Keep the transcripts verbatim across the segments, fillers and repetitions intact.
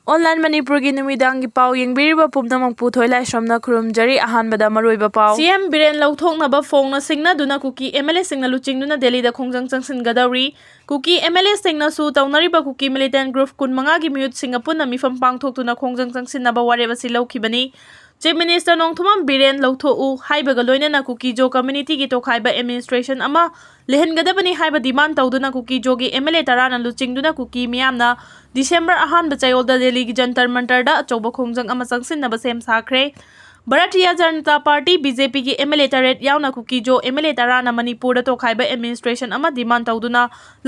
Online ꯃꯅꯤꯄꯨꯔꯒꯤ ꯅꯨꯃꯤꯗꯥꯡꯒꯤ ꯄꯥꯎ ꯌꯦꯡꯕꯤꯔꯤꯕ ꯄꯨꯝꯅꯃꯛꯄꯨ ꯊꯣꯏꯂꯥꯏꯁ꯭ꯔꯝꯅ ꯈꯨꯔꯨꯝꯖꯔꯤ꯫ ꯑꯍꯥꯟꯕꯗ ꯃꯔꯨꯑꯣꯏꯕ ꯄꯥꯎ꯫ ꯁꯤ ꯑꯦꯝ ꯕꯤꯔꯦꯟ ꯂꯧꯊꯣꯛꯅꯕ ꯐꯣꯡꯅ ꯁꯤꯡꯅꯗꯨꯅ ꯀꯨꯀꯤ ꯑꯦꯝ ꯑꯦꯜ ꯑꯦꯁꯤꯡꯅ ꯂꯨꯆꯤꯡꯗꯨꯅ ꯗꯦꯜꯂꯤꯗ ꯈꯣꯡꯖꯪ ꯆꯪꯁꯤꯟꯒꯗꯧꯔꯤ꯫ ꯀꯨꯀꯤ ꯑꯦꯝ ꯑꯦꯜ ꯑꯦꯁꯤꯡꯅꯁꯨ ꯇꯧꯅꯔꯤꯕ ꯀꯨꯀꯤ ꯃꯤꯂꯤꯇꯦꯟ ꯒ꯭ꯔꯨꯞ ꯀꯨꯟꯃꯉꯥꯒꯤ ꯃꯤꯍꯨꯠꯁꯤꯡꯒ ꯄꯨꯟꯅ ꯃꯤꯐꯝ ꯄꯥꯡꯊꯣꯛꯇꯨꯅ ꯈꯣꯡꯖꯪ ꯆꯪꯁꯤꯟꯅꯕ ꯋꯥꯔꯦꯞ ꯑꯁꯤ ꯂꯧꯈꯤꯕꯅꯤ꯫ ꯆꯤꯐ ꯃꯤꯅꯤꯁꯇꯔ ꯅꯣꯡꯊꯣꯝꯕꯝ ꯕꯤꯔꯦꯟ ꯂꯧꯊꯣꯛꯎ ꯍꯥꯏꯕꯒ ꯂꯣꯏꯅꯅ ꯀꯨꯀꯤꯖꯣ ꯀꯝꯃ꯭ꯌꯨꯅꯤꯇꯤꯒꯤ ꯇꯣꯈꯥꯏꯕ ꯑꯦꯗꯃꯤꯅꯤꯁꯇ꯭ꯔꯦꯁꯟ ꯑꯃ ꯂꯩꯍꯟꯒꯗꯕꯅꯤ ꯍꯥꯏꯕ ꯗꯤꯃꯥꯟ ꯇꯧꯗꯨꯅ ꯀꯨꯀꯤꯖꯣꯒꯤ ꯑꯦꯝ ꯑꯦꯜ ꯑꯦ ꯇꯔꯥꯅ ꯂꯨꯆꯤꯡꯗꯨꯅ ꯀꯨꯀꯤ ꯃꯤꯌꯥꯝꯅ ꯗꯤꯁꯦꯝꯕꯔ ꯑꯍꯥꯟꯕ ꯆꯌꯣꯜꯗ ꯗꯦꯜꯂꯤꯒꯤ ꯖꯟꯇꯔ ꯃꯟꯇꯔꯗ ꯑꯆꯧꯕ ꯈꯣꯡꯖꯪ ꯑꯃ ꯆꯪꯁꯤꯟꯅꯕ ꯁꯦꯝ ꯁꯥꯈ꯭ꯔꯦ꯫ Bharatiya Janata party, B J ꯄꯤꯒꯤ ꯑꯦꯝ ꯑꯦꯜ ꯑꯦ ꯇꯔꯦꯠ ꯌꯥꯎꯅ ꯀꯨꯀꯤꯖꯣ ꯑꯦꯝ ꯑꯦꯜ ꯑꯦ ꯇꯔꯥꯅ ꯃꯅꯤꯄꯨꯔꯗ ꯇꯣꯈꯥꯏꯕ ꯑꯦꯗꯃꯤꯅꯤꯁꯇ꯭ꯔꯦꯁꯟ ꯑꯃ ꯗꯤꯃꯥꯟ ꯇꯧꯗꯨꯅ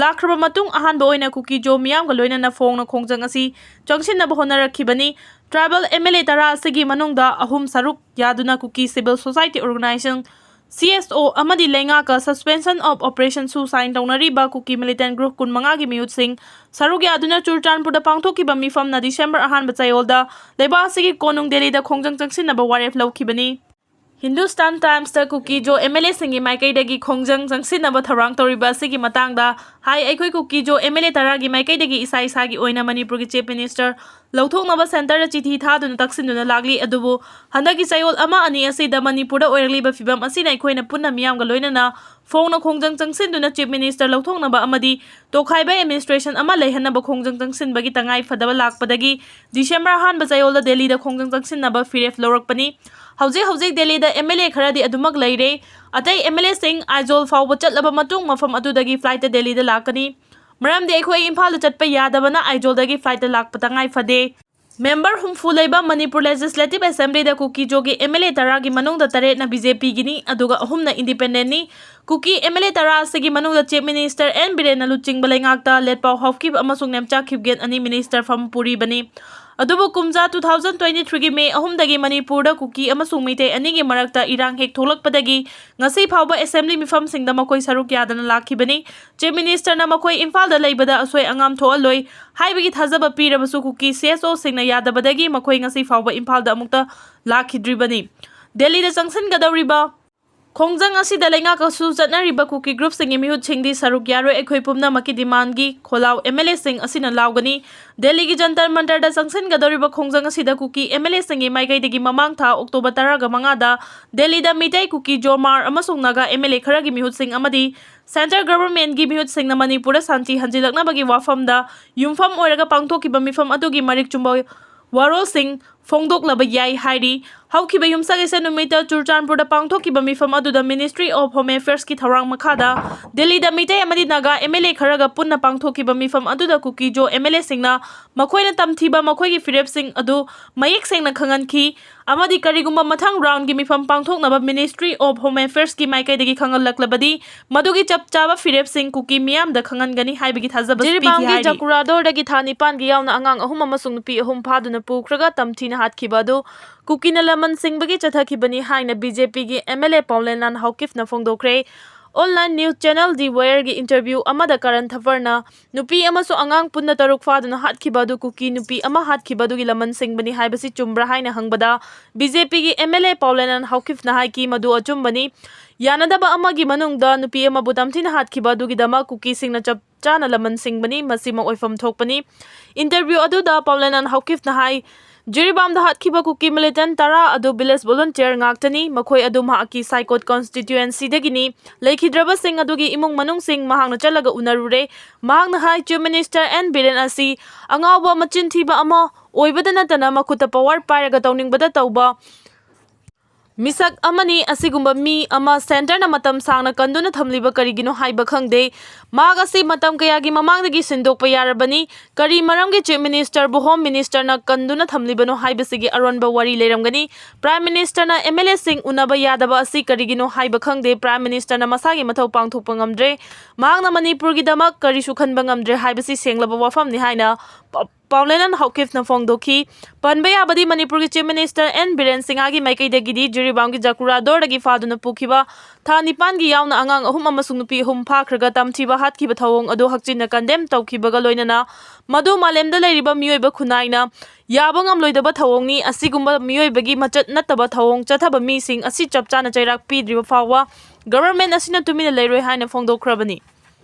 ꯂꯥꯛꯈ꯭ꯔꯕ ꯃꯇꯨꯡ ꯑꯍꯥꯟꯕ ꯑꯣꯏꯅ ꯀꯨꯀꯤꯖꯣ ꯃꯤꯌꯥꯝꯒ ꯂꯣꯏꯅꯅ ꯐꯣꯡꯅ ꯈꯣꯡꯖꯪ ꯑꯁꯤ ꯆꯪꯁꯤꯟꯅꯕ ꯍꯣꯠꯅꯔꯛꯈꯤꯕꯅꯤ꯫ ꯇ꯭ꯔꯥꯏꯕꯦꯜ ꯑꯦꯝ ꯑꯦꯜ ꯑꯦ ꯇꯔꯥ ꯑꯁꯤꯒꯤ ꯃꯅꯨꯡꯗ ꯑꯍꯨꯝ ꯁꯔꯨꯛ ꯌꯥꯗꯨꯅ Kuki civil society organization, C S O, ꯑꯃꯗꯤ ꯂꯩꯉꯥꯛꯀ suspension of operation ꯁꯨ ꯁꯥꯏꯟ ꯇꯧꯅꯔꯤꯕ ꯀꯨꯀꯤ ꯃꯤꯂꯤꯇꯦꯟ ꯒ꯭ꯔꯨꯞ ꯀꯨꯟꯃꯉꯥꯒꯤ ꯃꯤꯍꯨꯠꯁꯤꯡ ꯁꯔꯨꯛ ꯌꯥꯗꯨꯅ ꯆꯨꯔꯆꯥꯟꯄꯨꯔꯗ ꯄꯥꯡꯊꯣꯛꯈꯤꯕ ꯃꯤꯐꯝꯅ ꯗꯤꯁꯦꯝꯕꯔ ꯑꯍꯥꯟꯕ ꯆꯌꯣꯜꯗ ꯂꯩꯕꯥꯛ ꯑꯁꯤꯒꯤ ꯀꯣꯅꯨꯡ ꯗꯦꯜꯂꯤꯗ ꯈꯣꯡꯖꯪ ꯆꯪꯁꯤꯟꯅꯕ ꯋꯥꯔꯦꯞ ꯂꯧꯈꯤꯕꯅꯤ꯫ ꯍꯤꯟꯗꯨꯁꯇꯥꯟ ꯇꯥꯏꯝꯁꯇ ꯀꯨꯀꯤꯖꯣ ꯑꯦꯝ ꯑꯦꯜ ꯑꯦꯁꯤꯡꯒꯤ ꯃꯥꯏꯀꯩꯗꯒꯤ ꯈꯣꯡꯖꯪ ꯆꯪꯁꯤꯟꯅꯕ ꯊꯧꯔꯥꯡ ꯇꯧꯔꯤꯕ ꯑꯁꯤꯒꯤ ꯃꯇꯥꯡꯗ ꯍꯥꯏ, ꯑꯩꯈꯣꯏ ꯀꯨꯀꯤꯖꯣ ꯑꯦꯝ ꯑꯦꯜ ꯑꯦ ꯇꯔꯥꯒꯤ ꯃꯥꯏꯀꯩꯗꯒꯤ ꯏꯁꯥ ꯏꯁꯥꯒꯤ ꯑꯣꯏꯅ ꯃꯅꯤꯄꯨꯔꯒꯤ ꯆꯤꯐ ꯃꯤꯅꯤꯁꯇꯔ ꯂꯧꯊꯣꯛꯅꯕ ꯁꯦꯟꯇꯔꯗ ꯆꯤꯊꯤ ꯊꯥꯗꯨꯅ ꯇꯛꯁꯤꯟꯗꯨꯅ ꯂꯥꯛꯂꯤ꯫ ꯑꯗꯨꯕꯨ ꯍꯟꯗꯛꯀꯤ ꯆꯌꯣꯜ ꯑꯃ ꯑꯅꯤ ꯑꯁꯤꯗ ꯃꯅꯤꯄꯨꯔꯗ ꯑꯣꯏꯔꯛꯂꯤꯕ ꯐꯤꯚꯝ ꯑꯁꯤꯅ ꯑꯩꯈꯣꯏꯅ ꯄꯨꯟꯅ ꯃꯤꯌꯥꯝꯒ ꯂꯣꯏꯅꯅ ꯐꯣꯡꯅ ꯈꯣꯡꯖꯪ ꯆꯪꯁꯤꯟꯗꯨꯅ ꯆꯤꯐ ꯃꯤꯅꯤꯁꯇꯔ ꯂꯧꯊꯣꯛꯅꯕ ꯑꯃꯗꯤ ꯇꯣꯈꯥꯏꯕ ꯑꯦꯗꯃꯤꯅꯤꯁꯇ꯭ꯔꯦꯁꯟ ꯑꯃ ꯂꯩꯍꯟꯅꯕ ꯈꯣꯡꯖꯪ ꯆꯪꯁꯤꯟꯕꯒꯤ ꯇꯉꯥꯏ ꯐꯗꯕ ꯂꯥꯛꯄꯗꯒꯤ ꯗꯤꯁꯦꯝꯕꯔ ꯑꯍꯥꯟꯕ ꯆꯌꯣꯜꯗ ꯗꯦꯜꯂꯤꯗ ꯈꯣꯡꯖꯪ ꯆꯪꯁꯤꯟꯅꯕ ꯐꯤꯔꯦꯞ ꯂꯧꯔꯛꯄꯅꯤ꯫ ꯍꯧꯖꯤꯛ ꯍꯧꯖꯤꯛ ꯗꯦꯜꯂꯤꯗ ꯑꯦꯝ ꯑꯦꯜ ꯑꯦ ꯈꯔꯗꯤ ꯑꯗꯨꯃꯛ ꯂꯩꯔꯦ꯫ ꯑꯇꯩ ꯑꯦꯝ ꯑꯦꯜ ꯑꯦꯁꯤꯡ ꯑꯥꯏꯖꯣꯜ ꯐꯥꯎꯕ ꯆꯠꯂꯕ ꯃꯇꯨꯡ ꯃꯐꯝ ꯑꯗꯨꯗꯒꯤ ꯐ꯭ꯂꯥꯏꯠꯇ ꯗꯦꯜꯂꯤꯗ ꯂꯥꯛꯀꯅꯤ꯫ ꯃꯔꯝꯗꯤ ꯑꯩꯈꯣꯏ ꯏꯝꯐꯥꯜꯗ ꯆꯠꯄ ꯌꯥꯗꯕꯅ ꯑꯥꯏꯖꯣꯜꯗꯒꯤ ꯐ꯭ꯂꯥꯏꯠꯇ ꯂꯥꯛꯄ ꯇꯉꯥꯏ ꯐꯗꯦ꯫ ꯃꯦꯝꯕꯔ ꯍꯨꯝꯐꯨ ꯂꯩꯕ ꯃꯅꯤꯄꯨꯔ ꯂꯦꯖꯤꯁꯂꯦꯇꯤꯚ ꯑꯦꯁꯦꯝꯕ꯭ꯂꯤꯗ ꯀꯨꯀꯤꯖꯣꯒꯤ ꯑꯦꯝ ꯑꯦꯜ ꯑꯦ ꯇꯔꯥꯒꯤ ꯃꯅꯨꯡꯗ ꯇꯔꯦꯠꯅ ꯕꯤ ꯖꯦ ꯄꯤꯒꯤꯅꯤ, ꯑꯗꯨꯒ ꯑꯍꯨꯝꯅ ꯏꯟꯗꯤꯄꯦꯟꯗꯦꯟꯅꯤ꯫ ꯀꯨꯀꯤ ꯑꯦꯝ ꯑꯦꯜ ꯑꯦ ꯇꯔꯥ ꯑꯁꯤꯒꯤ ꯃꯅꯨꯡꯗ ꯆꯤꯐ ꯃꯤꯅꯤꯁꯇꯔ ꯑꯦꯟ ꯕꯤꯔꯦꯟꯅ ꯂꯨꯆꯤꯡꯕ ꯂꯩꯉꯥꯛꯇ ꯂꯦꯠꯄꯥꯎ ꯍꯥꯎꯀꯤꯞ ꯑꯃꯁꯨꯡ ꯅꯦꯝꯆꯥ ꯈꯤꯞꯒꯦꯟ ꯑꯅꯤ ꯃꯤꯅꯤꯁꯇꯔ ꯐꯝ ꯄꯨꯔꯤꯕꯅꯤ꯫ ꯑꯗꯨꯕꯨ ꯀꯨꯝꯖꯥ two thousand twenty threeꯒꯤ ꯃꯦ ꯑꯍꯨꯝꯗꯒꯤ ꯃꯅꯤꯄꯨꯔꯗ ꯀꯨꯀꯤ ꯑꯃꯁꯨꯡ ꯃꯤꯇꯩ ꯑꯅꯤꯒꯤ ꯃꯔꯛꯇ ꯏꯔꯥꯡ ꯍꯦꯛ ꯊꯣꯛꯂꯛꯄꯗꯒꯤ ꯉꯁꯤ ꯐꯥꯎꯕ ꯑꯦꯁꯦꯝꯕ꯭ꯂꯤ ꯃꯤꯐꯝꯁꯤꯡꯗ ꯃꯈꯣꯏ ꯁꯔꯨꯛ ꯌꯥꯗꯅ ꯂꯥꯛꯈꯤꯕꯅꯤ꯫ ꯆꯤꯐ ꯃꯤꯅꯤꯁꯇꯔꯅ ꯃꯈꯣꯏ ꯏꯝꯐꯥꯜꯗ ꯂꯩꯕꯗ ꯑꯁꯣꯏ ꯑꯉꯥꯝ ꯊꯣꯛꯍꯜꯂꯣꯏ ꯍꯥꯏꯕꯒꯤ ꯊꯥꯖꯕ ꯄꯤꯔꯕꯁꯨ ꯀꯨꯀꯤ ꯁꯤ ꯑꯦꯁ ꯑꯣꯁꯤꯡꯅ ꯌꯥꯗꯕꯗꯒꯤ ꯃꯈꯣꯏ ꯉꯁꯤ ꯐꯥꯎꯕ ꯏꯝꯐꯥꯜꯗ ꯑꯃꯨꯛꯇ ꯂꯥꯛꯈꯤꯗ꯭ꯔꯤꯕꯅꯤ꯫ ꯗꯦꯜꯂꯤꯗ ꯆꯪꯁꯤꯟꯒꯗꯧꯔꯤꯕ ꯈꯣꯡꯖꯪ ꯑꯁꯤꯗ ꯂꯩꯉꯥꯛꯀꯁꯨ ꯆꯠꯅꯔꯤꯕ ꯀꯨꯀꯤ ꯒ꯭ꯔꯨꯞꯁꯤꯡꯒꯤ ꯃꯤꯍꯨꯠꯁꯤꯡꯗꯤ ꯁꯔꯨꯛ ꯌꯥꯔꯣꯏ꯫ ꯑꯩꯈꯣꯏ ꯄꯨꯝꯅꯃꯛꯀꯤ ꯗꯤꯃꯥꯟꯒꯤ ꯈꯣꯜꯂꯥꯎ ꯑꯦꯝ ꯑꯦꯜ ꯑꯦꯁꯤꯡ ꯑꯁꯤꯅ ꯂꯥꯎꯒꯅꯤ꯫ ꯗꯦꯜꯂꯤꯒꯤ ꯖꯟꯇꯔ ꯃꯟꯇꯔꯗ ꯆꯪꯁꯤꯟꯒꯗꯧꯔꯤꯕ ꯈꯣꯡꯖꯪ ꯑꯁꯤꯗ ꯀꯨꯀꯤ ꯑꯦꯝ ꯑꯦꯜ ꯑꯦꯁꯤꯡꯒꯤ ꯃꯥꯏꯀꯩꯗꯒꯤ ꯃꯃꯥꯡ ꯊꯥ ꯑꯣꯛꯇꯣꯕꯔ ꯇꯔꯥꯒ ꯃꯉꯥꯗ ꯗꯦꯜꯂꯤꯗ ꯃꯤꯇꯩ, ꯀꯨꯀꯤ, ꯖꯣꯃꯥꯔ ꯑꯃꯁꯨꯡ ꯅꯥꯒꯥ ꯑꯦꯝ ꯑꯦꯜ ꯑꯦ ꯈꯔꯒꯤ ꯃꯤꯍꯨꯠꯁꯤꯡ ꯑꯃꯗꯤ ꯁꯦꯟꯇ꯭ꯔꯦꯜ ꯒꯚꯔꯟꯃꯦꯟꯠꯀꯤ ꯃꯤꯍꯨꯠꯁꯤꯡꯅ ꯃꯅꯤꯄꯨꯔꯗ ꯁꯥꯟꯇꯤ ꯍꯟꯖꯤꯜꯂꯛꯅꯕꯒꯤ ꯋꯥꯐꯝꯗ ꯌꯨꯝꯐꯝ ꯑꯣꯏꯔꯒ ꯄꯥꯡꯊꯣꯛꯈꯤꯕ ꯃꯤꯐꯝ ꯑꯗꯨꯒꯤ ꯃꯔꯤꯛ ꯆꯨꯝꯕ ꯋꯥꯔꯣꯜꯁꯤꯡ ꯐꯣꯡꯗꯣꯛꯂꯕ ꯌꯥꯏ ꯍꯥꯏꯔꯤ꯫ ꯍꯧꯈꯤꯕ ꯌꯨꯝꯁꯀꯩꯁ ꯅꯨꯃꯤꯠꯇ ꯆꯨꯔꯆꯥꯟꯄꯨꯔꯗ ꯄꯥꯡꯊꯣꯛꯈꯤꯕ ꯃꯤꯐꯝ ꯑꯗꯨꯗ Ministry of Home Affairsꯀꯤ ꯊꯧꯔꯥꯡ ꯃꯈꯥꯗ ꯗꯦꯜꯂꯤꯗ ꯃꯤꯇꯩ ꯑꯃꯗꯤ ꯅꯥꯒꯥ ꯑꯦꯝ ꯑꯦꯜ ꯑꯦ ꯈꯔꯒ ꯄꯨꯟꯅ ꯄꯥꯡꯊꯣꯛꯈꯤꯕ ꯃꯤꯐꯝ ꯑꯗꯨꯗ ꯀꯨꯀꯤ-ꯖꯣ ꯑꯦꯝ ꯑꯦꯜ ꯑꯦꯁꯤꯡꯅ ꯃꯈꯣꯏꯅ ꯇꯝꯊꯤꯕ ꯃꯈꯣꯏꯒꯤ ꯐꯤꯔꯦꯞꯁꯤꯡ ꯑꯗꯨ ꯃꯌꯦꯛ ꯁꯦꯡꯅ ꯈꯪꯍꯟꯈꯤ ꯑꯃꯗꯤ ꯀꯔꯤꯒꯨꯝꯕ ꯃꯊꯪ ꯔꯥꯎꯟꯒꯤ ꯃꯤꯐꯝ ꯄꯥꯡꯊꯣꯛꯅꯕ Ministry of Home Affairsꯀꯤ ꯃꯥꯏꯀꯩꯗꯒꯤ ꯈꯪꯍꯜꯂꯛꯂꯕꯗꯤ ꯃꯗꯨꯒꯤ ꯆꯞ ꯆꯥꯕ ꯐꯤꯔꯦꯞꯁꯤꯡ ꯀꯨꯀꯤ ꯃꯤꯌꯥꯝꯗ ꯈꯪꯍꯟꯒꯅꯤ ꯍꯥꯏꯕꯒꯤ ꯊꯥꯖꯕ ꯄꯤꯈꯤ ꯖꯤꯔꯤꯕꯥꯝꯒꯤ ꯍꯥꯏꯔꯤ꯫ ꯖꯀꯨꯔꯥꯗꯣꯔꯗꯒꯤ ꯊꯥ ꯅꯤꯄꯥꯟꯒꯤ ꯌꯥꯎꯅ ꯑꯉꯥꯡ ꯑꯍꯨꯝ ꯑꯃꯁꯨꯡ ꯅꯨꯄꯤ ꯑꯍꯨꯝ ꯐꯥꯗꯨꯅ ꯄꯨꯈ꯭ꯔꯒ ꯇꯝꯊꯤꯅ ꯍꯥꯠꯈꯤꯕ ꯑꯗꯨ ꯀꯨꯀꯤꯅ ꯂꯃꯟ ꯁꯤꯡꯕꯒꯤ ꯆꯠꯊꯈꯤꯕꯅꯤ ꯍꯥꯏꯅ ꯕꯤ ꯖꯦ ꯄꯤꯒꯤ ꯑꯦꯝ ꯑꯦꯜ ꯑꯦ ꯄꯥꯎꯂꯦꯅꯥꯟ ꯍꯥꯎꯀꯤꯐꯅ ꯐꯣꯡꯗꯣꯛꯈ꯭ꯔꯦ꯫ Online news channel The Wireꯒꯤ interview ꯑꯃꯗ ꯀꯔꯟ ꯊꯥꯐꯔꯅ ꯅꯨꯄꯤ ꯑꯃꯁꯨꯡ ꯑꯉꯥꯡ ꯄꯨꯟꯅ ꯇꯔꯨꯛ ꯐꯥꯗꯨꯅ ꯍꯥꯠꯈꯤꯕ ꯑꯗꯨ ꯀꯨꯀꯤ ꯅꯨꯄꯤ ꯑꯃ ꯍꯥꯠꯈꯤꯕ ꯑꯗꯨꯒꯤ ꯂꯃꯟ ꯁꯤꯡꯕꯅꯤ ꯍꯥꯏꯕꯁꯤ ꯆꯨꯝꯕ꯭ꯔꯥ ꯍꯥꯏꯅ ꯍꯪꯕꯗ ꯕꯤ ꯖꯦ ꯄꯤꯒꯤ ꯑꯦꯝ ꯑꯦꯜ ꯑꯦ ꯄꯥꯎꯂꯦꯅꯥꯟ ꯍꯥꯎꯀꯤꯐꯅ ꯍꯥꯏꯈꯤ, ꯃꯗꯨ ꯑꯆꯨꯝꯕꯅꯤ꯫ ꯌꯥꯅꯗꯕ ꯑꯃꯒꯤ ꯃꯅꯨꯡꯗ ꯅꯨꯄꯤ ꯑꯃꯕꯨ ꯇꯝꯊꯤꯅ ꯍꯥꯠꯈꯤꯕ ꯑꯗꯨꯒꯤꯗꯃꯛ ꯀꯨꯀꯤꯁꯤꯡꯅ ꯆꯞ ꯆꯥꯅ ꯂꯃꯟ ꯁꯤꯡꯕꯅꯤ, ꯃꯁꯤꯃꯛ ꯑꯣꯏꯐꯝ ꯊꯣꯛꯄꯅꯤ꯫ Interview ꯑꯗꯨꯗ ꯄꯥꯎꯂꯦꯅꯥꯟ ꯍꯥꯎꯀꯤꯐꯅ ꯍꯥꯏ, ꯖꯤꯔꯤꯕꯥꯝꯗ ꯍꯥꯠꯈꯤꯕ ꯀꯨꯀꯤ militant ꯇꯔꯥ ꯑꯗꯨ village volunteer ꯉꯥꯛꯇꯅꯤ꯫ ꯃꯈꯣꯏ ꯑꯗꯨ ꯃꯍꯥꯛꯀꯤ Saikot constituencyꯗꯒꯤꯅꯤ꯫ ꯂꯩꯈꯤꯗ꯭ꯔꯕꯁꯤꯡ ꯑꯗꯨꯒꯤ ꯏꯃꯨꯡ ꯃꯅꯨꯡꯁꯤꯡ ꯃꯍꯥꯛꯅ ꯆꯠꯂꯒ ꯎꯅꯔꯨꯔꯦ꯫ ꯃꯍꯥꯛꯅ ꯍꯥꯏ, Chief Minister ꯑꯦꯟ ꯕꯤꯔꯦꯟ ꯑꯁꯤ ꯑꯉꯥꯎꯕ, ꯃꯆꯤꯟ ꯊꯤꯕ ꯑꯃ ꯑꯣꯏꯕꯗ ꯅꯠꯇꯅ ꯃꯈꯨꯠꯇ power ꯄꯥꯏꯔꯒ ꯇꯧꯅꯤꯡꯕꯗ ꯇꯧꯕ ꯃꯤꯁꯛ ꯑꯃꯅꯤ꯫ ꯑꯁꯤꯒꯨꯝꯕ ꯃꯤ ꯑꯃ centreꯅ ꯃꯇꯝ ꯁꯥꯡꯅ ꯀꯟꯗꯨꯅ ꯊꯝꯂꯤꯕ ꯀꯔꯤꯒꯤꯅꯣ ꯍꯥꯏꯕ ꯈꯪꯗꯦ꯫ ꯃꯍꯥꯛ ꯑꯁꯤ ꯃꯇꯝ ꯀꯌꯥꯒꯤ ꯃꯃꯥꯡꯗꯒꯤ ꯁꯤꯟꯗꯣꯛꯄ ꯌꯥꯔꯕꯅꯤ꯫ ꯀꯔꯤ ꯃꯔꯝꯒꯤ Chief Ministerꯕꯨ Home Ministerꯅ ꯀꯟꯗꯨꯅ ꯊꯝꯂꯤꯕꯅꯣ ꯍꯥꯏꯕꯁꯤꯒꯤ ꯑꯔꯣꯟꯕ ꯋꯥꯔꯤ ꯂꯩꯔꯝꯒꯅꯤ꯫ Prime Ministerꯅ ꯑꯦꯝ ꯑꯦꯜ ꯑꯦꯁꯤꯡ ꯎꯅꯕ ꯌꯥꯗꯕ ꯑꯁꯤ ꯀꯔꯤꯒꯤꯅꯣ ꯍꯥꯏꯕ ꯈꯪꯗꯦ꯫ Prime Ministerꯅ ꯃꯁꯥꯒꯤ ꯃꯊꯧ ꯄꯥꯡꯊꯣꯛꯄ ꯉꯝꯗ꯭ꯔꯦ꯫ ꯃꯍꯥꯛꯅ ꯃꯅꯤꯄꯨꯔꯒꯤꯗꯃꯛ ꯀꯔꯤꯁꯨ ꯈꯟꯕ ꯉꯝꯗ꯭ꯔꯦ ꯍꯥꯏꯕꯁꯤ ꯁꯦꯡꯂꯕ ꯋꯥꯐꯝꯅꯤ ꯍꯥꯏꯅ ꯄꯥꯎꯂꯦꯅꯥꯟ ꯍꯥꯎꯀꯤꯐꯅ ꯐꯣꯡꯗꯣꯛꯈꯤ꯫ ꯄꯟꯕ ꯌꯥꯕꯗꯤ, ꯃꯅꯤꯄꯨꯔꯒꯤ Chief Minister ꯑꯦꯟ ꯕꯤꯔꯦꯟ ꯁꯤꯡꯍꯒꯤ ꯃꯥꯏꯀꯩꯗꯒꯤꯗꯤ ꯖꯤꯔꯤꯕꯥꯝꯒꯤ ꯖꯀꯨꯔꯥꯗꯣꯔꯗꯒꯤ ꯐꯥꯗꯨꯅ ꯄꯨꯈꯤꯕ ꯊꯥ ꯅꯤꯄꯥꯟꯒꯤ ꯌꯥꯎꯅ ꯑꯉꯥꯡ ꯑꯍꯨꯝ ꯑꯃꯁꯨꯡ ꯅꯨꯄꯤ ꯑꯍꯨꯝ ꯐꯥꯈ꯭ꯔꯒ ꯇꯝꯊꯤꯕ ꯍꯥꯠꯈꯤꯕ ꯊꯧꯑꯣꯡ ꯑꯗꯨ ꯍꯛꯆꯤꯟꯅ condemn ꯇꯧꯈꯤꯕꯒ ꯂꯣꯏꯅꯅ ꯃꯗꯨ ꯃꯥꯂꯦꯝꯗ ꯂꯩꯔꯤꯕ ꯃꯤꯑꯣꯏꯕ ꯈꯨꯟꯅꯥꯏꯅ ꯌꯥꯕ ꯉꯝꯂꯣꯏꯗꯕ ꯊꯧꯑꯣꯡꯅꯤ꯫ ꯑꯁꯤꯒꯨꯝꯕ ꯃꯤꯑꯣꯏꯕꯒꯤ ꯃꯆꯠ ꯅꯠꯇꯕ ꯊꯧꯑꯣꯡ ꯆꯠꯊꯕ ꯃꯤꯁꯤꯡ ꯑꯁꯤ ꯆꯞ ꯆꯥꯅ ꯆꯩꯔꯥꯛ ꯄꯤꯗ꯭ꯔꯤꯕ ꯐꯥꯎꯕ ꯒꯚꯔꯟꯃꯦꯟꯠ ꯑꯁꯤꯅ ꯇꯨꯃꯤꯟꯅ ꯂꯩꯔꯣꯏ ꯍꯥꯏꯅ ꯐꯣꯡꯗꯣꯛꯈ꯭ꯔꯕꯅꯤ꯫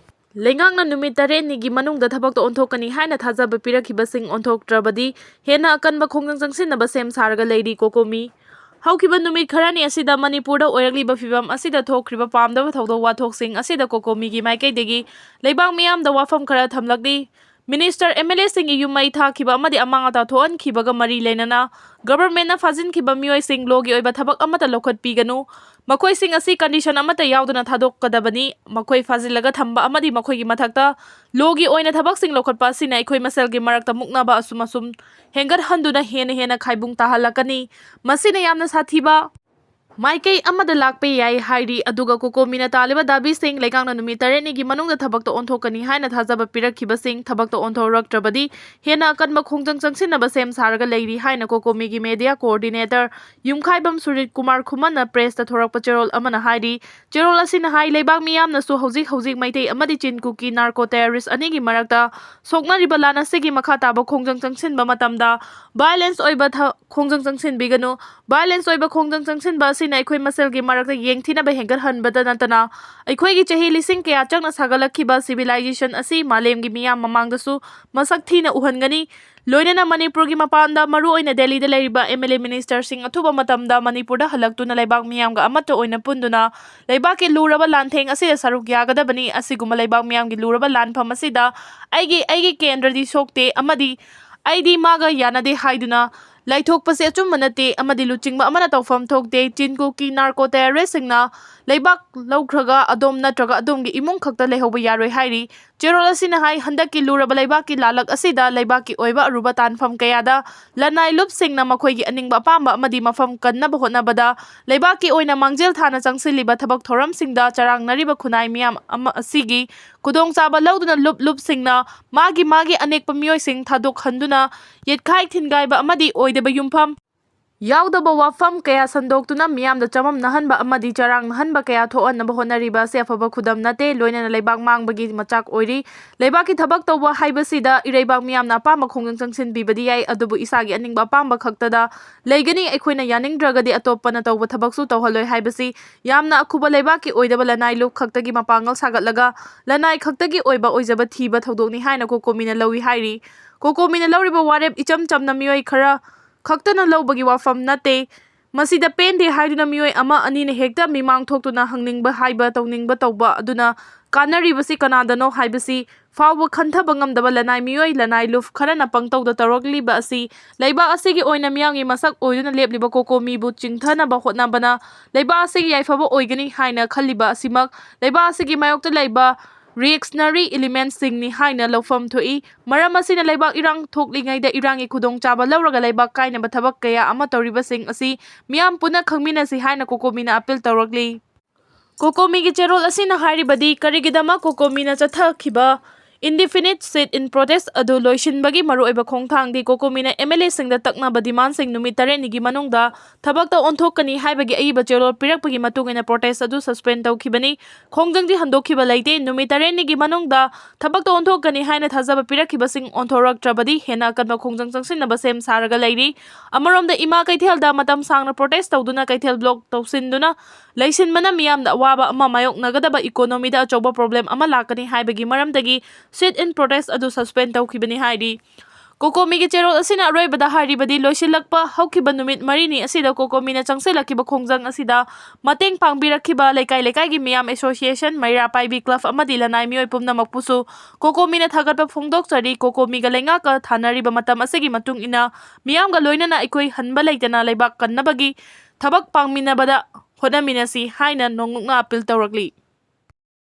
ꯂꯩꯉꯥꯛꯅ ꯅꯨꯃꯤꯠ ꯇꯔꯦꯠꯅꯤꯒꯤ ꯃꯅꯨꯡꯗ ꯊꯕꯛꯇ ꯑꯣꯟꯊꯣꯛꯀꯅꯤ ꯍꯥꯏꯅ ꯊꯥꯖꯕ ꯄꯤꯔꯛꯈꯤꯕꯁꯤꯡ ꯑꯣꯟꯊꯣꯛꯇ꯭ꯔꯕꯗꯤ ꯍꯦꯟꯅ ꯑꯀꯟꯕ ꯈꯣꯡꯖꯪ ꯆꯪꯁꯤꯟꯅꯕ ꯁꯦꯝ ꯁꯥꯔꯒ ꯂꯩꯔꯤ꯫ ꯀꯣꯀꯣꯃꯤ꯫ ꯍꯧꯈꯤꯕ ꯅꯨꯃꯤꯠ ꯈꯔꯅꯤ ꯑꯁꯤꯗ ꯃꯅꯤꯄꯨꯔꯗ ꯑꯣꯏꯔꯛꯂꯤꯕ ꯐꯤꯚꯝ ꯑꯁꯤꯗ ꯊꯣꯛꯈ꯭ꯔꯤꯕ ꯄꯥꯝꯗꯕ ꯊꯧꯗꯣꯛ ꯋꯥꯊꯣꯛꯁꯤꯡ ꯑꯁꯤꯗ ꯀꯣꯀꯣꯃꯤꯒꯤ ꯃꯥꯏꯀꯩꯗꯒꯤ ꯂꯩꯕꯥꯛ ꯃꯤꯌꯥꯝꯗ ꯋꯥꯐꯝ ꯈꯔ ꯊꯝꯂꯛꯂꯤ꯫ ꯃꯤꯅꯤꯁꯇꯔ, ꯑꯦꯝ ꯑꯦꯜ ꯑꯦꯁꯤꯡꯒꯤ ꯌꯨꯝ ꯃꯩ ꯊꯥꯈꯤꯕ ꯑꯃꯗꯤ ꯑꯃꯥꯡ ꯑꯇꯥ ꯊꯣꯛꯍꯟꯈꯤꯕꯒ ꯃꯔꯤ ꯂꯩꯅꯅ ꯒꯚꯔꯟꯃꯦꯟꯠꯅ ꯐꯥꯖꯤꯟꯈꯤꯕ ꯃꯤꯑꯣꯏꯁꯤꯡ ꯂꯣꯒꯤ ꯑꯣꯏꯕ ꯊꯕꯛ ꯑꯃꯠꯇ ꯂꯧꯈꯠꯄꯤꯒꯅꯨ꯫ ꯃꯈꯣꯏꯁꯤꯡ ꯑꯁꯤ ꯀꯟꯗꯤꯁꯟ ꯑꯃꯠꯇ ꯌꯥꯎꯗꯅ ꯊꯥꯗꯣꯛꯀꯗꯕꯅꯤ꯫ ꯃꯈꯣꯏ ꯐꯥꯖꯤꯜꯂꯒ ꯊꯝꯕ ꯑꯃꯗꯤ ꯃꯈꯣꯏꯒꯤ ꯃꯊꯛꯇ ꯂꯣꯒꯤ ꯑꯣꯏꯅ ꯊꯕꯛꯁꯤꯡ ꯂꯧꯈꯠꯄ ꯑꯁꯤꯅ ꯑꯩꯈꯣꯏ ꯃꯁꯦꯜꯒꯤ ꯃꯔꯛꯇ ꯃꯨꯛꯅꯕ ꯑꯁꯨꯝ ꯑꯁꯨꯝ ꯍꯦꯟꯒꯠꯍꯟꯗꯨꯅ ꯍꯦꯟꯅ ꯍꯦꯟꯅ ꯈꯥꯏꯕꯨꯡ ꯇꯥꯍꯜꯂꯛꯀꯅꯤ꯫ ꯃꯁꯤꯅ ꯌꯥꯝꯅ ꯁꯥꯊꯤꯕ ꯃꯥꯏꯀꯩ ꯑꯃꯗ ꯂꯥꯛꯄ ꯌꯥꯏ ꯍꯥꯏꯔꯤ꯫ ꯑꯗꯨꯒ ꯀꯣꯀꯣꯃꯤꯅ ꯇꯥꯜꯂꯤꯕ ꯗꯥꯕꯤꯁꯤꯡ, ꯂꯩꯉꯥꯛꯅ ꯅꯨꯃꯤꯠ ꯇꯔꯦꯠꯅꯤꯒꯤ ꯃꯅꯨꯡꯗ ꯊꯕꯛꯇ ꯑꯣꯟꯊꯣꯛꯀꯅꯤ ꯍꯥꯏꯅ ꯊꯥꯖꯕ ꯄꯤꯔꯛꯈꯤꯕꯁꯤꯡ ꯊꯕꯛꯇ ꯑꯣꯟꯊꯣꯔꯛꯇ꯭ꯔꯕꯗꯤ ꯍꯦꯟꯅ ꯑꯀꯟꯕ ꯈꯣꯡꯖꯪ ꯆꯪꯁꯤꯟꯅꯕ ꯁꯦꯝ ꯁꯥꯔꯒ ꯂꯩꯔꯤ ꯍꯥꯏꯅ ꯀꯣꯀꯣꯃꯤꯒꯤ ꯃꯦꯗꯤꯌꯥ ꯀꯣꯑꯣꯔꯗꯤꯅꯦꯇꯔ ꯌꯨꯝꯈꯥꯏꯕꯝ ꯁꯨꯔꯤꯠ ꯀꯨꯃꯥꯔ ꯈꯨꯃꯟꯅ ꯄ꯭ꯔꯦꯁꯇ ꯊꯣꯔꯛꯄ ꯆꯦꯔꯣꯜ ꯑꯃꯅ ꯍꯥꯏꯔꯤ꯫ ꯆꯦꯔꯣꯜ ꯑꯁꯤꯅ ꯍꯥꯏ, ꯂꯩꯕꯥꯛ ꯃꯤꯌꯥꯝꯅꯁꯨ ꯍꯧꯖꯤꯛ ꯍꯧꯖꯤꯛ ꯃꯩꯇꯩ ꯑꯃꯗꯤ ꯆꯤꯟ ꯀꯨꯀꯤ ꯅꯥꯔꯀꯣ ꯇꯦꯔꯣꯔꯤꯁ ꯑꯅꯤꯒꯤ ꯃꯔꯛꯇ ꯁꯣꯛꯅꯔꯤꯕ ꯂꯥꯟ ꯑꯁꯤꯒꯤ ꯃꯈꯥ ꯇꯥꯕ ꯈꯣꯡꯖꯪ ꯆꯪꯁꯤꯟꯕ ꯃꯇꯝꯗ ꯚꯥꯏꯑꯣꯂꯦꯟꯁ ꯑꯣꯏꯕ ꯊ-, ꯈꯣꯡꯖꯪ ꯆꯪꯁꯤꯟꯕꯤꯒꯅꯨ꯫ ꯚꯥꯏꯑꯣꯂꯦꯟꯁ ꯑꯣꯏꯕ ꯈꯣꯡꯖꯪ ꯆꯪꯁꯤꯟꯕ ꯑꯁꯤꯅ ꯑꯩꯈꯣꯏ ꯃꯁꯦꯜꯒꯤ ꯃꯔꯛꯇ ꯌꯦꯡꯊꯤꯅꯕ ꯍꯦꯟꯒꯠꯍꯟꯕꯗ ꯅꯠꯇꯅ ꯑꯩꯈꯣꯏꯒꯤ ꯆꯍꯤ ꯂꯤꯁꯤꯡ ꯀꯌꯥ ꯆꯪꯅ ꯁꯥꯒꯠꯂꯛꯈꯤꯕ ꯁꯤꯚꯤꯂꯥꯏꯖꯦꯁꯟ ꯑꯁꯤ ꯃꯥꯂꯦꯝꯒꯤ ꯃꯤꯌꯥꯝ ꯃꯃꯥꯡꯗꯁꯨ ꯃꯁꯛ ꯊꯤꯅ ꯎꯍꯟꯒꯅꯤ꯫ ꯂꯣꯏꯅꯅ ꯃꯅꯤꯄꯨꯔꯒꯤ ꯃꯄꯥꯟꯗ, ꯃꯔꯨꯑꯣꯏꯅ ꯗꯦꯜꯂꯤꯗ ꯂꯩꯔꯤꯕ ꯑꯦꯝ ꯑꯦꯜ ꯑꯦ ꯃꯤꯅꯤꯁꯇꯔꯁꯤꯡ ꯑꯊꯨꯕ ꯃꯇꯝꯗ ꯃꯅꯤꯄꯨꯔꯗ ꯍꯜꯂꯛꯇꯨꯅ ꯂꯩꯕꯥꯛ ꯃꯤꯌꯥꯝꯒ ꯑꯃꯠꯇ ꯑꯣꯏꯅ ꯄꯨꯟꯗꯨꯅ ꯂꯩꯕꯥꯛꯀꯤ ꯂꯨꯔꯕ ꯂꯥꯟꯊꯦꯡ ꯑꯁꯤꯗ ꯁꯔꯨꯛ ꯌꯥꯒꯗꯕꯅꯤ꯫ ꯑꯁꯤꯒꯨꯝꯕ ꯂꯩꯕꯥꯛ ꯃꯤꯌꯥꯝꯒꯤ ꯂꯨꯔꯕ ꯂꯥꯟꯐꯝ ꯑꯁꯤꯗ ꯑꯩꯒꯤ, ꯑꯩꯒꯤ ꯀꯦꯟꯗ꯭ꯔꯗꯤ ꯁꯣꯛꯇꯦ ꯑꯃꯗꯤ ꯑꯩꯗꯤ ꯃꯥꯒ ꯌꯥꯅꯗꯦ ꯍꯥꯏꯗꯨꯅ ꯂꯥꯏꯊꯣꯛꯄꯁꯦ ꯑꯆꯨꯝꯕ ꯅꯠꯇꯦ ꯑꯃꯗꯤ ꯂꯨꯆꯤꯡꯕ ꯑꯃꯅ ꯇꯧꯐꯝ ꯊꯣꯛꯇꯦ꯫ ꯆꯤꯟ ꯀꯨꯀꯤ ꯅꯥꯔꯀꯣ ꯇꯦꯔꯣꯔꯤꯁꯁꯤꯡꯅ ꯂꯩꯕꯥꯛ ꯂꯧꯈ꯭ꯔꯒ ꯑꯗꯣꯝ ꯅꯠꯇ꯭ꯔꯒ ꯑꯗꯣꯝꯒꯤ ꯏꯃꯨꯡ ꯈꯛꯇ ꯂꯩꯍꯧꯕ ꯌꯥꯔꯣꯏ ꯍꯥꯏꯔꯤ꯫ ꯆꯦꯔꯣꯜ ꯑꯁꯤꯅ ꯍꯥꯏ, ꯍꯟꯗꯛꯀꯤ ꯂꯨꯔꯕ ꯂꯩꯕꯥꯛꯀꯤ ꯂꯥꯂꯛ ꯑꯁꯤꯗ ꯂꯩꯕꯥꯛꯀꯤ ꯑꯣꯏꯕ ꯑꯔꯨꯕ ꯇꯥꯟꯐꯝ ꯀꯌꯥꯗ ꯂꯅꯥꯏ ꯂꯨꯞꯁꯤꯡꯅ ꯃꯈꯣꯏꯒꯤ ꯑꯅꯤꯡꯕ ꯑꯄꯥꯝꯕ ꯑꯃꯗꯤ ꯃꯐꯝ ꯀꯟꯅꯕ ꯍꯣꯠꯅꯕꯗ ꯂꯩꯕꯥꯛꯀꯤ ꯑꯣꯏꯅ ꯃꯥꯡꯖꯤꯜ ꯊꯥꯅ ꯆꯪꯁꯤꯜꯂꯤꯕ ꯊꯕꯛ ꯊꯧꯔꯝꯁꯤꯡꯗ ꯆꯔꯥꯡꯅꯔꯤꯕ ꯈꯨꯟꯅꯥꯏ ꯃꯤꯌꯥꯝ ꯑꯃ ꯑꯁꯤꯒꯤ ꯈꯨꯗꯣꯡꯆꯥꯕ ꯂꯧꯗꯨꯅ ꯂꯨꯞ ꯂꯨꯞꯁꯤꯡꯅ ꯃꯥꯒꯤ ꯃꯥꯒꯤ ꯑꯅꯦꯛꯄ ꯃꯤꯑꯣꯏꯁꯤꯡ ꯊꯥꯗꯣꯛꯍꯟꯗꯨꯅ ꯌꯦꯠꯈꯥꯏ ꯊꯤꯟꯒꯥꯏꯕ ꯑꯃꯗꯤ ꯑꯣꯏꯗꯕ ꯌꯨꯝꯐꯝ ꯌꯥꯎꯗꯕ ꯋꯥꯐꯝ ꯀꯌꯥ ꯁꯟꯗꯣꯛꯇꯨꯅ ꯃꯤꯌꯥꯝꯗ ꯆꯃꯝꯅꯍꯟꯕ ꯑꯃꯗꯤ ꯆꯔꯥꯡꯅꯍꯟꯕ ꯀꯌꯥ ꯊꯣꯛꯍꯟꯅꯕ ꯍꯣꯠꯅꯔꯤꯕ ꯑꯁꯤ ꯑꯐꯕ ꯈꯨꯗꯝ ꯅꯠꯇꯦ, ꯂꯣꯏꯅꯅ ꯂꯩꯕꯥꯛ ꯃꯥꯡꯕꯒꯤ ꯃꯆꯥꯛ ꯑꯣꯏꯔꯤ꯫ ꯂꯩꯕꯥꯛꯀꯤ ꯊꯕꯛ ꯇꯧꯕ ꯍꯥꯏꯕꯁꯤꯗ ꯏꯔꯩꯕꯥꯛ ꯃꯤꯌꯥꯝꯅ ꯑꯄꯥꯝꯕ ꯈꯣꯡꯖꯪ ꯆꯪꯁꯤꯟꯕꯤꯕꯗꯤ ꯌꯥꯏ, ꯑꯗꯨꯕꯨ ꯏꯁꯥꯒꯤ ꯑꯅꯤꯡꯕ ꯑꯄꯥꯝꯕ ꯈꯛꯇꯗ ꯂꯩꯒꯅꯤ, ꯑꯩꯈꯣꯏꯅ ꯌꯥꯅꯤꯡꯗ꯭ꯔꯒꯗꯤ ꯑꯇꯣꯞꯄꯅ ꯇꯧꯕ ꯊꯕꯛꯁꯨ ꯇꯧꯍꯜꯂꯣꯏ ꯍꯥꯏꯕꯁꯤ ꯌꯥꯝꯅ ꯑꯈꯨꯕ ꯂꯩꯕꯥꯛꯀꯤ ꯑꯣꯏꯗꯕ ꯂꯅꯥꯏ ꯂꯨꯞ ꯈꯛꯇꯒꯤ ꯃꯄꯥꯡꯒꯜ ꯁꯥꯒꯠꯂꯒ ꯂꯅꯥꯏ ꯈꯛꯇꯒꯤ ꯑꯣꯏꯕ ꯑꯣꯏꯖꯕ ꯊꯤꯕ ꯊꯧꯗꯣꯛꯅꯤ ꯍꯥꯏꯅ ꯀꯣꯀꯣꯃꯤꯅ ꯂꯧꯏ ꯍꯥꯏꯔꯤ꯫ ꯀꯣꯀꯣꯃꯤꯅ ꯂꯧꯔꯤꯕ ꯋꯥꯔꯦꯞ ꯏꯆꯝ ꯆꯝꯅ ꯃꯤꯑꯣꯏ ꯈꯔ ꯈꯛꯇꯅ ꯂꯧꯕꯒꯤ ꯋꯥꯐꯝ ꯅꯠꯇꯦ꯫ ꯃꯁꯤꯗ ꯄꯦꯟꯗꯦ ꯍꯥꯏꯗꯨꯅ ꯃꯤꯑꯣꯏ ꯑꯃ ꯑꯅꯤꯅ ꯍꯦꯛꯇ ꯃꯤꯃꯥꯡ ꯊꯣꯛꯇꯨꯅ ꯍꯪꯅꯤꯡꯕ ꯍꯥꯏꯕ ꯇꯧꯅꯤꯡꯕ ꯇꯧꯕ ꯑꯗꯨꯅ ꯀꯥꯟꯅꯔꯤꯕꯁꯤ ꯀꯅꯥꯗꯅꯣ ꯍꯥꯏꯕꯁꯤ ꯐꯥꯎꯕ ꯈꯟꯊꯕ ꯉꯝꯗꯕ ꯂꯅꯥꯏ ꯃꯤꯑꯣꯏ, ꯂꯅꯥꯏ ꯂꯨꯞ ꯈꯔꯅ ꯄꯪꯇꯧꯗ ꯇꯧꯔꯛꯂꯤꯕ ꯑꯁꯤ ꯂꯩꯕꯥꯛ ꯑꯁꯤꯒꯤ ꯑꯣꯏꯅ ꯃꯤꯌꯥꯝꯒꯤ ꯃꯁꯛ ꯑꯣꯏꯗꯨꯅ ꯂꯦꯞꯂꯤꯕ ꯀꯣꯀꯣꯃꯤꯕꯨ ꯆꯤꯡꯊꯅꯕ ꯍꯣꯠꯅꯕꯅ ꯂꯩꯕꯥꯛ ꯑꯁꯤꯒꯤ ꯌꯥꯏꯐꯕ ꯑꯣꯏꯒꯅꯤ ꯍꯥꯏꯅ ꯈꯜꯂꯤꯕ ꯑꯁꯤꯃꯛ ꯂꯩꯕꯥꯛ ꯑꯁꯤꯒꯤ ꯃꯥꯌꯣꯛꯇ ꯂꯩꯕ reactionary elementꯁꯤꯡꯅꯤ ꯍꯥꯏꯅ ꯂꯧꯐꯝ ꯊꯣꯛꯏ꯫ ꯃꯔꯝ ꯑꯁꯤꯅ ꯂꯩꯕꯥꯛ ꯏꯔꯥꯡ ꯊꯣꯛꯂꯤꯉꯩꯗ ꯏꯔꯥꯡꯒꯤ ꯈꯨꯗꯣꯡꯆꯥꯕ ꯂꯧꯔꯒ ꯂꯩꯕꯥꯛ ꯀꯥꯏꯅꯕ ꯊꯕꯛ ꯀꯌꯥ ꯑꯃ ꯇꯧꯔꯤꯕꯁꯤꯡ ꯑꯁꯤ ꯃꯤꯌꯥꯝ ꯄꯨꯟꯅ ꯈꯪꯃꯤꯟꯅꯁꯤ ꯍꯥꯏꯅ ꯀꯣꯀꯣꯃꯤꯅ ꯑꯄꯤꯜ ꯇꯧꯔꯛꯂꯤ꯫ ꯀꯣꯀꯣꯃꯤꯒꯤ ꯆꯦꯔꯣꯜ ꯑꯁꯤꯅ ꯍꯥꯏꯔꯤꯕꯗꯤ ꯀꯔꯤꯒꯤꯗꯃꯛ ꯀꯣꯀꯣꯃꯤꯅ ꯆꯠꯊꯈꯤꯕ indefinite sit-in protest ꯑꯗꯨ ꯂꯣꯏꯁꯤꯟꯕꯒꯤ ꯃꯔꯨꯑꯣꯏꯕ ꯈꯣꯡꯊꯥꯡꯗꯤ ꯀꯣꯀꯣꯃꯤꯅ MLAꯁꯤꯡꯗ ꯇꯛꯅꯕ demandꯁꯤꯡ ꯅꯨꯃꯤꯠ ꯇꯔꯦꯠꯅꯤꯒꯤ ꯃꯅꯨꯡꯗ ꯊꯕꯛꯇ ꯑꯣꯟꯊꯣꯛꯀꯅꯤ ꯍꯥꯏꯕꯒꯤ ꯑꯏꯕ ꯆꯦꯔꯣꯜ ꯄꯤꯔꯛꯄꯒꯤ ꯃꯇꯨꯡ ꯏꯟꯅ protest ꯑꯗꯨ suspend ꯇꯧꯈꯤꯕꯅꯤ꯫ ꯈꯣꯡꯖꯪꯗꯤ ꯍꯟꯗꯣꯛꯈꯤꯕ ꯂꯩꯇꯦ꯫ ꯅꯨꯃꯤꯠ ꯇꯔꯦꯠꯅꯤꯒꯤ ꯃꯅꯨꯡꯗ ꯊꯕꯛꯇ ꯑꯣꯟꯊꯣꯛꯀꯅꯤ ꯍꯥꯏꯅ ꯊꯥꯖꯕ ꯄꯤꯔꯛꯈꯤꯕꯁꯤꯡ ꯑꯣꯟꯊꯣꯔꯛꯇ꯭ꯔꯕꯗꯤ ꯍꯦꯟꯅ ꯑꯀꯟꯕ ꯈꯣꯡꯖꯪ ꯆꯪꯁꯤꯟꯅꯕ ꯁꯦꯝ ꯁꯥꯔꯒ ꯂꯩꯔꯤ꯫ ꯑꯃꯔꯣꯝꯗ ꯏꯃꯥ ꯀꯩꯊꯦꯜꯗ ꯃꯇꯝ ꯁꯥꯡꯅ protest ꯇꯧꯗꯨꯅ ꯀꯩꯊꯦꯜ block ꯇꯧꯁꯤꯟꯗꯨꯅ ꯂꯩꯁꯤꯟꯕꯅ ꯃꯤꯌꯥꯝꯗ ꯑꯋꯥꯕ ꯑꯃ ꯃꯥꯌꯣꯛꯅꯒꯗꯕ economyꯗ ꯑꯆꯧꯕ problem ꯑꯃ ꯂꯥꯛꯀꯅꯤ ꯍꯥꯏꯕꯒꯤ ꯃꯔꯝꯗꯒꯤ sit-in protest ꯑꯗꯨ suspend ꯇꯧꯈꯤꯕꯅꯤ ꯍꯥꯏꯔꯤ꯫ ꯀꯣꯀꯣꯃꯤꯒꯤ ꯆꯦꯔꯣꯜ ꯑꯁꯤꯅ ꯑꯔꯣꯏꯕꯗ ꯍꯥꯏꯔꯤꯕꯗꯤ ꯂꯣꯏꯁꯤꯜꯂꯛꯄ ꯍꯧꯈꯤꯕ ꯅꯨꯃꯤꯠ ꯃꯔꯤꯅꯤ ꯑꯁꯤꯗ ꯀꯣꯀꯣꯃꯤꯅ ꯆꯪꯁꯤꯜꯂꯛꯈꯤꯕ ꯈꯣꯡꯖꯪ ꯑꯁꯤꯗ ꯃꯇꯦꯡ ꯄꯥꯡꯕꯤꯔꯛꯈꯤꯕ ꯂꯩꯀꯥꯏ ꯂꯩꯀꯥꯏꯒꯤ ꯃꯤꯌꯥꯝ association, ꯃꯩꯔꯥ ꯄꯥꯏꯕꯤ club ꯑꯃꯗꯤ ꯂꯅꯥꯏ ꯃꯤꯑꯣꯏ ꯄꯨꯝꯅꯃꯛꯄꯨꯁꯨ ꯀꯣꯀꯣꯃꯤꯅ ꯊꯥꯒꯠꯄ ꯐꯣꯡꯗꯣꯛꯆꯔꯤ꯫ ꯀꯣꯀꯣꯃꯤꯒ ꯂꯩꯉꯥꯛꯀ ꯊꯥꯅꯔꯤꯕ ꯃꯇꯝ ꯑꯁꯤꯒꯤ ꯃꯇꯨꯡ ꯏꯟꯅ ꯃꯤꯌꯥꯝꯒ ꯂꯣꯏꯅꯅ ꯑꯩꯈꯣꯏ ꯍꯟꯕ ꯂꯩꯇꯅ ꯂꯩꯕꯥꯛ ꯀꯟꯅꯕꯒꯤ ꯊꯕꯛ ꯄꯥꯡꯃꯤꯟꯅꯕꯗ ꯍꯣꯠꯅꯃꯤꯟꯅꯁꯤ ꯍꯥꯏꯅ ꯅꯣꯡꯂꯨꯛꯅ ꯑꯄꯤꯜ ꯇꯧꯔꯛꯂꯤ꯫